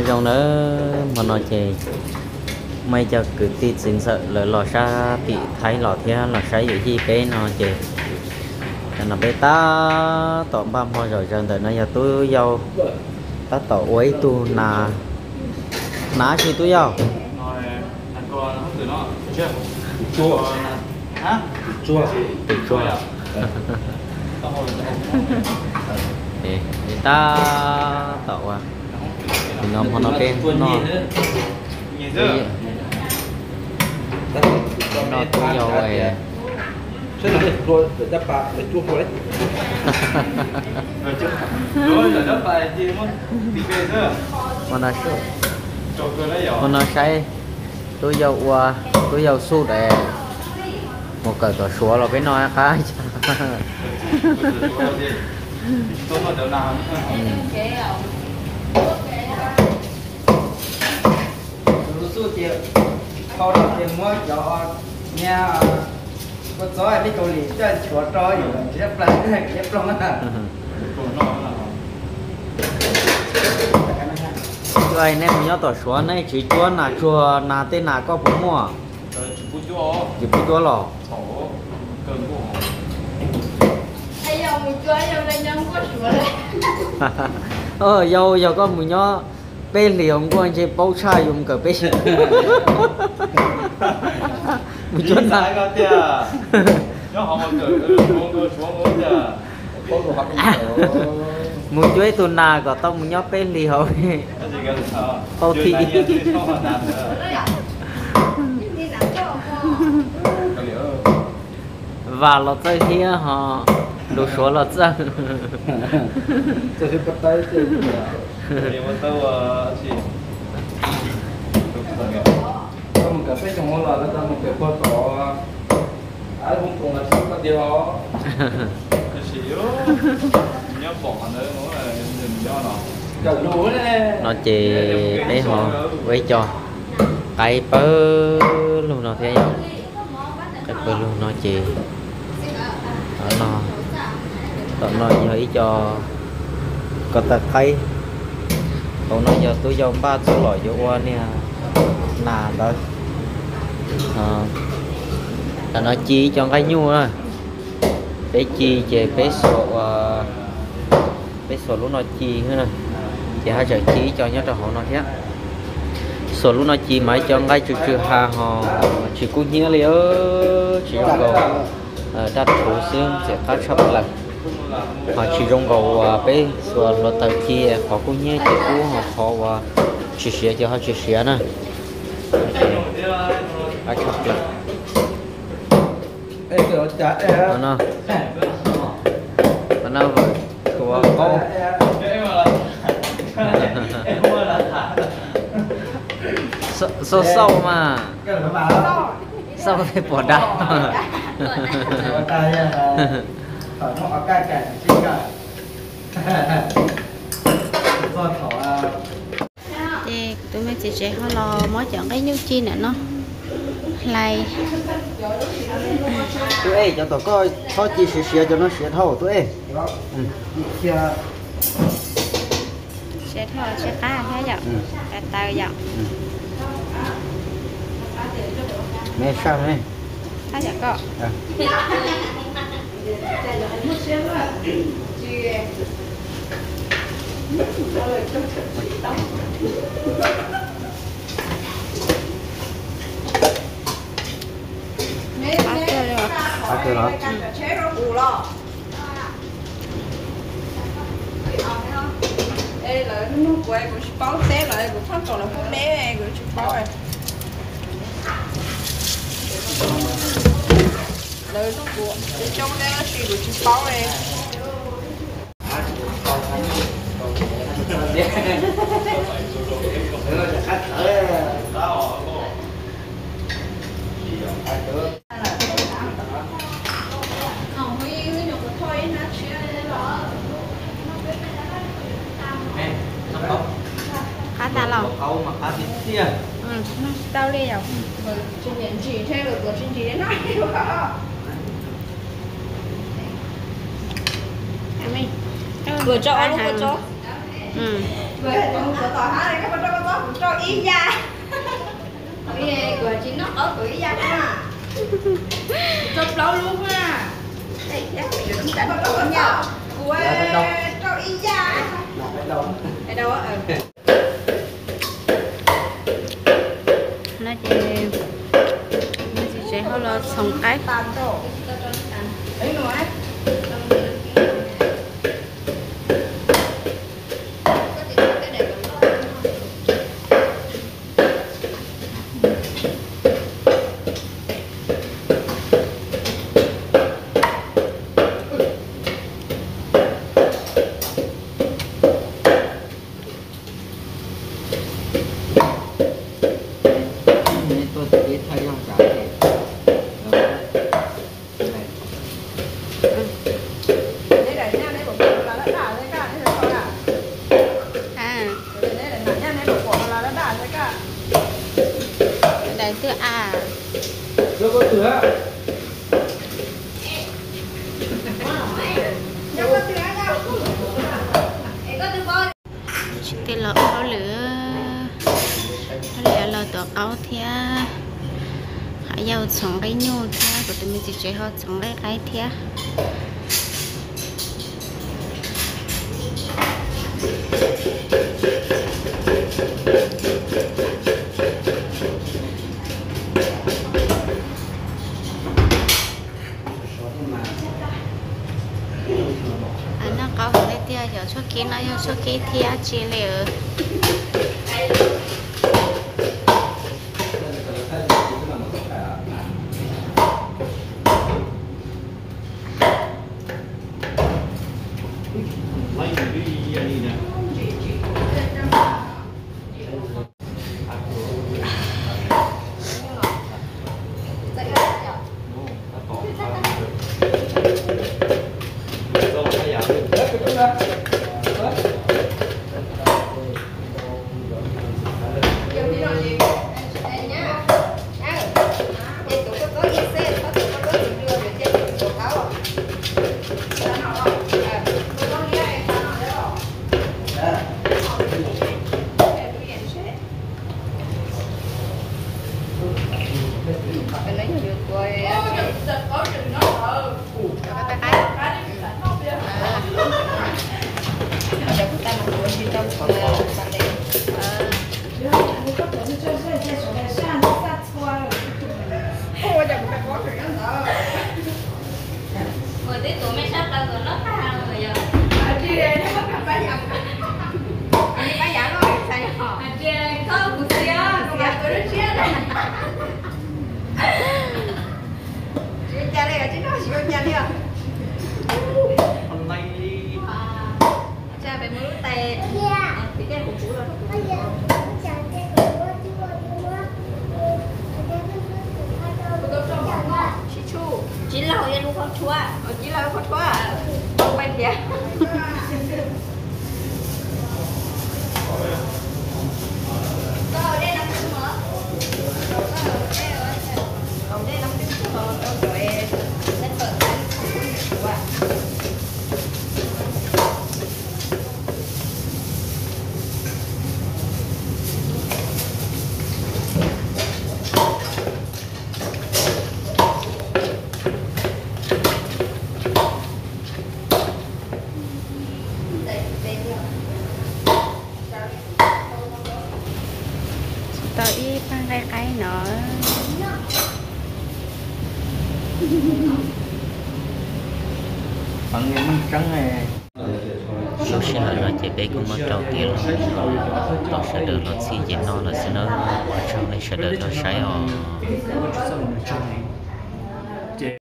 Zoo nawb, hmo no ces muaj ib co kwv tij txiv ntxawm lawv los sab tim Thaib los thiab los saib yawm yij peb no ces, no peb tab tom npaj hmo zom zaws ntawm no yog tub yau tab tom ua ib tug nas. Nas tsi tub yau? Tus tsuag. Tus tsuag. Peb tab tom ua, no hmo no peb noj, noj tub yau. Hmo no saib tub yau ua, tub yau xuj es mus kawm tom Suav los peb noj qab. Tus xuj ces, hau no ces muab cov niag kua txob peb kaus lim coj nchuav rau yus tsis tshaj plaws ib ploog na. Nej mus nyob tom Suav nej tsis cuab nas tsuag nas tej nas koj puas muaj? Tsis pub cuab los? Yau, yog koj mus nyob peb hlis hauv nkuaj ntshe paub tshaj yus mus kawm peb hlis. Mus cuab nas, mus cuab ib tug nas kom tau mus nyob peb hlis hauv, paub thiab. Vam los txawj thiab ho, lus Suav los txawj. No ces peb ho ua ib co qaib pawg lug no thiab yom. Qaib pawg lug no ces no, tom no yog ib co ko taw qaib, hauv no yog tub yau npaj txuj lom yuav ua niag nas ntawd. Tam no ci ib co nqaij nyuj na, peb ci ces peb xuas, peb xuas lub no ci, ces haj tseem ci ib co nyob rau hauv no thiab. Xuas lub no ci mas ib co nqaij tsw tsw ha ho tsis kub hnyiab li, tsis zoo nkaus, daj rhuv xwb ntxim qab tshaj plaws. Ho tsis zoo nkaus uas peb xuas hluav taws ci qhov kub hnyiab ces kub ho qhov uas tsis siav ces ho tsis siav na. Qab tshaj plaws. Qhov no vwm tuav qaub. Xauj xauj mas, xauj tej puas dab. Ces tus me txiv tsev ho los muab cov nqaij nyuj ci ntawm no hlais. Tub Ej, cov tom koj txhob ci siav siav, cov no siav dhau tub Ej. Siav dhau tsis qab thiab yom, taws taws yom. Me saj me. Qab yom koj. Qab kawg los? Lawv nug kuv, kuv tsis paub teb lawv, kuv pheej kom lawv pub deb, kuv tsis paub. Lawv nug kuv coob deb tab sis kuv tsis paub li. Qab tas los? Tsis tau li yom. Tsis nyiam ntsim thiab, lawv tuav tsis ntsim na. Tuav tso, lub tuav tso. Ib yam. Kuv tsis noj qhov kuv ib yam na. Rau plaub lub na. Kuv rau ib yam. No ces txiv tsev ho los txhoov qaib. Daim twg a? Tej los ua hauj lwm, hauj lwm los tuav qaub thiab, hos yau txhoov nqaij nyuj thiab, kuv tus me txiv tsev ho txhoov nqaij qaib thiab. Noj qaub hauv nej tiag, yog tshuaj kib no yog tshuaj kib thiab tsi li. Tsis laug, tsis laug, koj tshuav, koj pais thiab. Tau ib pab nqaij qaib no. Lub sij hawm no ces peb kuj muab rau tiav los, thov sawv daws los txhij ces noj lawm xwb nawb. Ua tsaug nej sawv daws tuaj saib os.